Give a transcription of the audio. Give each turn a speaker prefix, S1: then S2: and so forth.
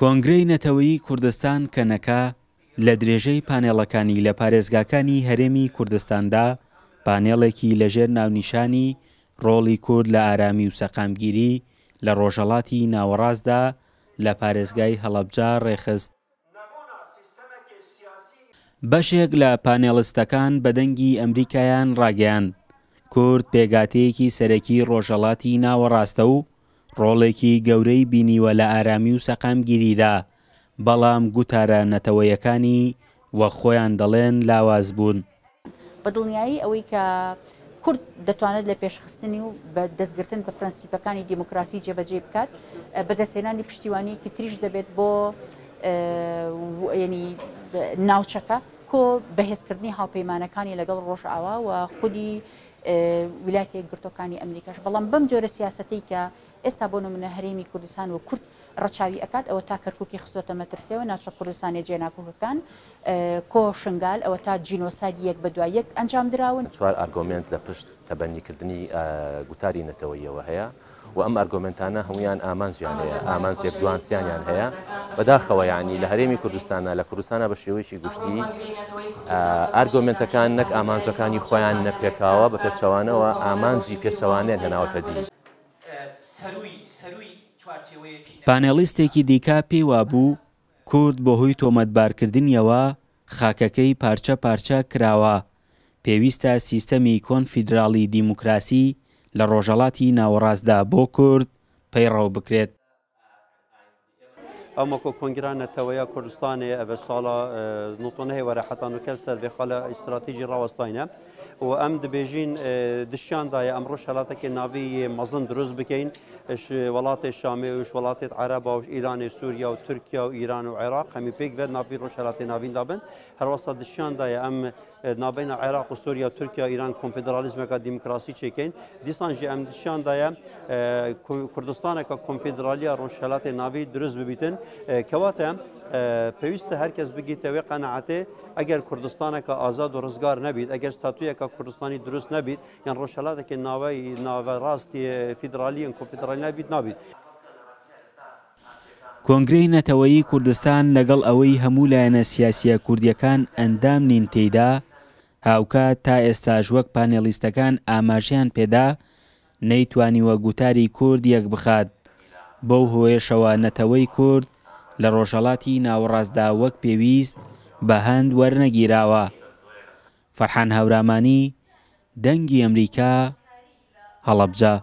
S1: کۆنگرەی نەتەوەیی کوردستان، کەنەکە، لە درێژەی پانێڵەکانی لە پارێزگاکانی هەرێمی کوردستاندا، پانێڵێکی لەژێر ناونیشانی ڕۆڵی کورد لە ئارامی و سەقامگیری لە ڕۆژهەڵاتی ناوەڕاستدا لە پارێزگای هەڵەبجە ڕێکخست. بەشێک لە پانێڵستەکان بە دەنگی ئەمریکایان ڕاگەیاند، کورد پێکهاتەیەکی سەرەکی ڕۆژهەڵاتی ناوەڕاستە و ڕۆڵێکی گەورەی بینیوە لە ئارامی و سەقامگیریدا، بەڵام گوتارە نەتەوەیەکانی وەک خۆیان دەڵێن لاواز بوون.
S2: بە دڵنیایی ئەوەی کە کورد دەتوانێت لە پێشخستنی و بە دەستگرتن بە پرەنسیپەکانی دیموکراسی جێبەجێی بکات، بەدەستهێنانی پشتیوانییەکی تریش دەبێت بۆ یەنی ناوچەکە کۆ بەهێزکردنی هاوپەیمانەکانی لەگەڵ ڕۆژئاوا و خودی ویلایەتە یەکگرتووەکانی ئەمریکاش، بەڵام بەم جۆرە سیاسەتەی کە ئێستا بۆ نمونە هەرێمی کوردستان و کورد ڕەچاوی ئەکات ئەوە تا کەرکوکی خستۆتە مەترسیەوە ناوچە کوردستانیە جێناکۆکەکان کۆ شنگال ئەوە تا جینۆسایدی یەک بەدوای یەک ئەنجام دراون.
S3: چوار ئارگۆمێنت لە پشت تەبەنیکردنی گوتاری نەتەوەییەوە هەیە و ئەم ئارگۆمێنتانە هەموویان ئامانجیان هەیە، ئامانجێک دوانسیانیان هەیە. بەداخەوە یانی لە هەرێمی کوردستانا، لە کوردستانا بە شێوەیەکی گشتی ئارگۆمێنتەکان نەک ئامانجەکانی خۆیان نەپێکاوە، بە پێچەوانەوە ئامانجی پێچەوانەیان هێناوەتە دی.
S1: پانێڵیستێکی دیکە پێی وابوو کورد بەهۆی تۆمەتبارکردنیەوە خاکەکەی پارچە پارچە کراوە، پێویستە سیستەمی کۆنفیدراڵی دیموکراسی لە ڕۆژهەڵاتی ناوەڕاستدا بۆ کورد پەیڕەو بکرێت.
S4: ئەوما کو کۆنگرا نەتەوەیا کوردستانێ ئەڤ ساڵا نۆتۆنەهێ وەرە حەتا نوکە سەر ڤێ خالا ئیستراتیژی ڕاوەستاینە و ئەم دبێژین دشیاندایە ئەم ڕۆژهەلاتەکێ ناڤی یێ مەزن دروست بکەین ش وڵاتێ شامێ و ش وڵاتێت عەرەبا و ئیرانێ سووریا و تورکیا و ئیران و عێراق هەمی پێک ڤێ ناڤی ڕۆژهەلاتێ ناڤیندا بن هەروەسا دشیاندایە ئەم نابەینا عێراق و سووریا و تورکیا و ئیران کۆنفیدرالیزمەکە دیموکراسی چێکەین دیسان ژی ئەم دشیاندایە کوردستانەکە کۆنفیدرالیە ڕۆژهەلاتی ناوی دروست ببیتن کەواتە پێویستە هەرکەس بگیتە وێ قەناعەتێ ئەگەر کوردستانەکە ئازاد و ڕزگار نەبیت ئەگەر ستاتویەکە کوردستانی دروست نەبیت یان ڕۆژهەلاتێکی ناوەی ناوەڕاستی فیدرالیان کۆنفیدرالی نەبیت نابیت.
S1: کۆنگرەی نەتەوەیی کوردستان لەگەڵ ئەوەی هەموو لایەنە سیاسییە کوردییەکان ئەندام نین تێیدا، هاوکات تا ئێستاش وەک پانێڵیستەکان ئاماژەیان پێدا، نەیتوانیوە گوتاری کورد یەکبخات، بەو هۆیەشەوە نەتەوەی کورد لە ڕۆژهەڵاتی ناوەڕاستدا وەک پێویست بە هەند وەرنەگیراوە. فەرحان هەورامانی، دەنگی ئەمریکا، هەڵەبجە.